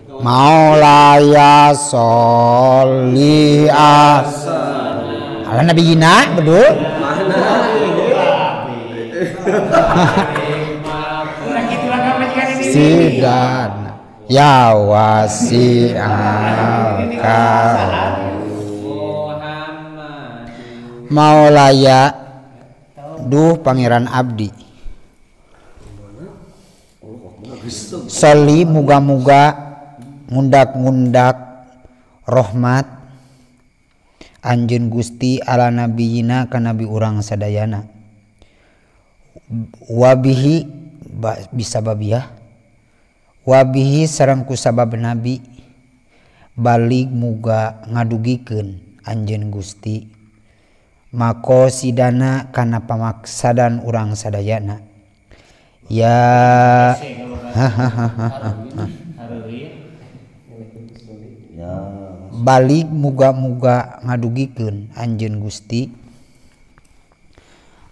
Maulaya sholli ala nabiyina betul. Sidan ya wasi'al karam Maulaya duh pangeran abdi sholli muga-muga ngundak-ngundak rahmat anjeun Gusti ala nabiyina ka nabi urang sadayana wabihi bisa babiah wabihi sareng ku sabab nabi balik muga ngadugikeun anjeun Gusti makosidana kana pamaksadan urang sadayana ya balik muga-muga ngadugikeun anjeun Gusti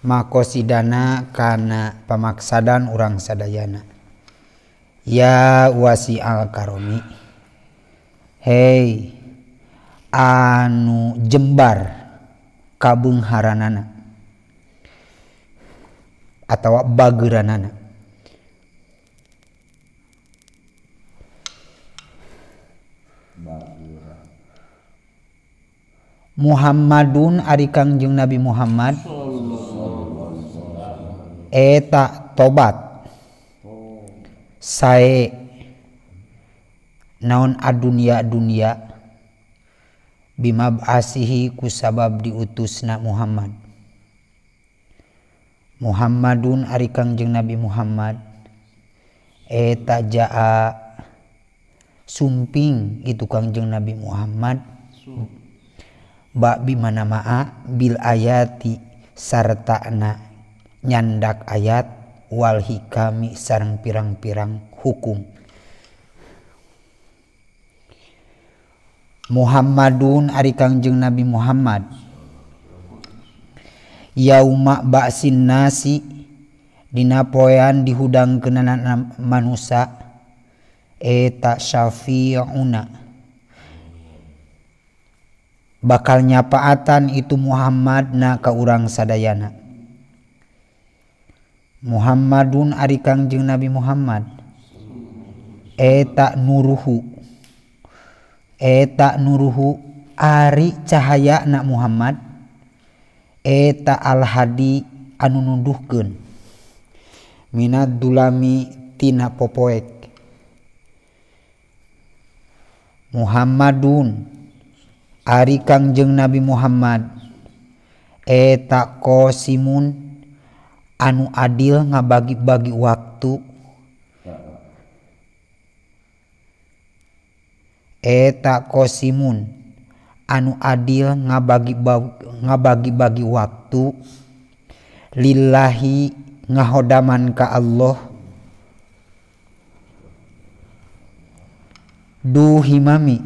makosidana kana pamaksadan urang sadayana ya wasi'al karomi hei anu jembar kabeungharanana atawa bageuranana Muhammadun ari Kangjeng Nabi Muhammad eta tobat sae naon adunya dunya bimab'asihi ku sabab diutusna Muhammad Muhammadun ari Kangjeng Nabi Muhammad eta jaa sumping itu Kangjeng Nabi Muhammad ba bimana ma'a bil ayati sartana nyandak ayat wal hikami sareng pirang-pirang hukum Muhammadun ari Kangjeng Nabi Muhammad yauma ba'sin nasi dina poean dihudangkeunana manusa eta syafi'una bakal nyapaatan itu Muhammad na ka urang sadayana Muhammadun ari Kangjeng Nabi Muhammad eta nuruhu ari cahaya na Muhammad eta al-hadi anu nunduhkeun minad dulami tina popoek Muhammadun ari Kangjeng Nabi Muhammad eta qasimun anu adil ngabagi-bagi waktu eta qasimun anu adil ngabagi-bagi waktu lillahi ngahodaman ka Allah duhimami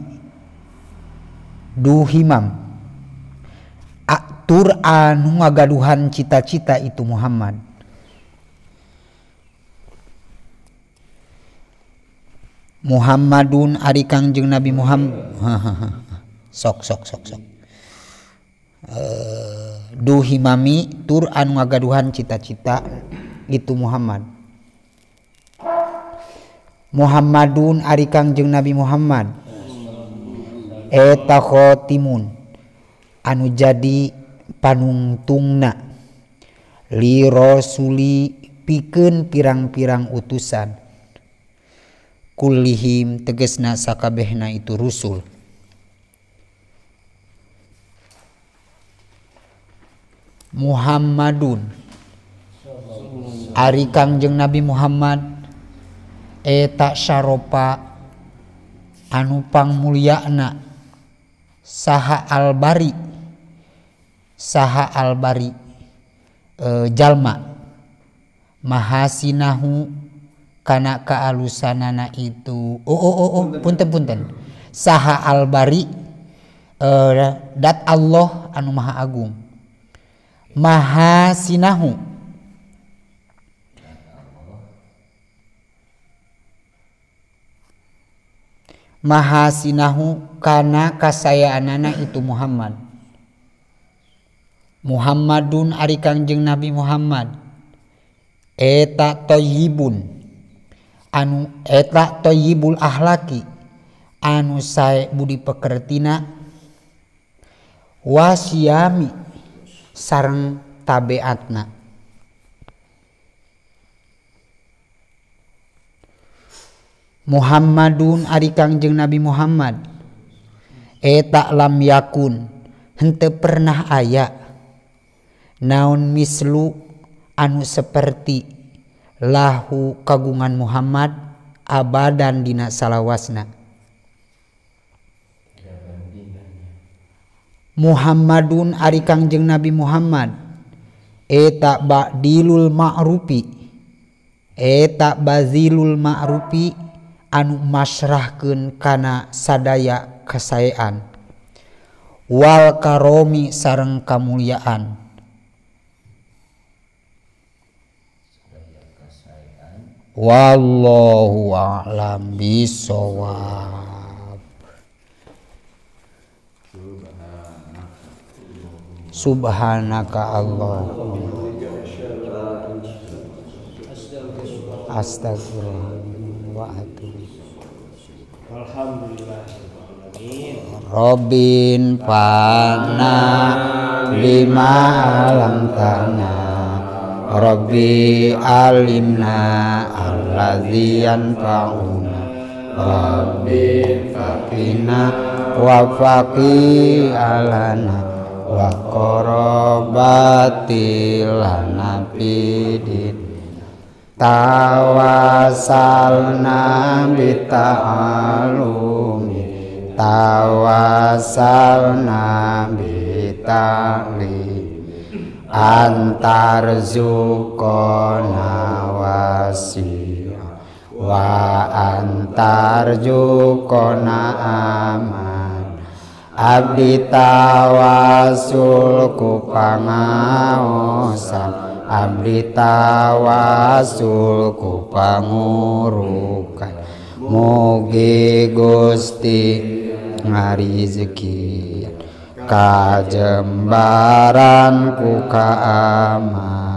duhimam atur anu ngagaduhan cita-cita itu Muhammad Muhammadun ari Kangjeng Nabi Muhammad sok sok sok sok duhimami tur anu ngagaduhan cita-cita itu Muhammad Muhammadun ari Kangjeng Nabi Muhammad eta khotimun anu jadi panungtungna li rasuli pikeun pirang-pirang utusan kullihim tegesna sakabehna itu rusul Muhammadun ari Kangjeng Nabi Muhammad eta syaropa anu pangmulyana saha albari jalma mahasinahu kana kaalusanana itu oh punten saha albari dat Allah anu maha agung mahasinahu Mahasinahu kana kasayaanana itu Muhammad. Muhammadun ari Kangjeng Nabi Muhammad eta thayyibun anu eta thayyibul ahlaki anu sae budi pekertina wasiami sareng tabeatna. Muhammadun ari Kangjeng Nabi Muhammad eta lam yakun henteu pernah aya naon mislu anu seperti lahu kagungan Muhammad abadan dina salawasna. Muhammadun ari Kangjeng Nabi Muhammad eta ba'dilul ma'rufi eta bazilul ma'rufi anu masrahkeun kana sadaya kasaean wal karomi sareng kamuliaan. Wallahu a'lam bishawab. Subhanaka Allahumma astaghfirullah wa atubu. Alhamdulillah. Robin fana lima alam tanah Rabbi alimna allazi yanfa'una Rabbi faqina wa faqi alana wa qarabati lana fidin tawasalna bita'alumi tawasalna bita'lim antar zukona wasi'a wa antar zukona aman abdi tawasul ku pangaosan abdi tawasul ku pangurukan mugi Gusti ngarizki kajembaran ku kaaman.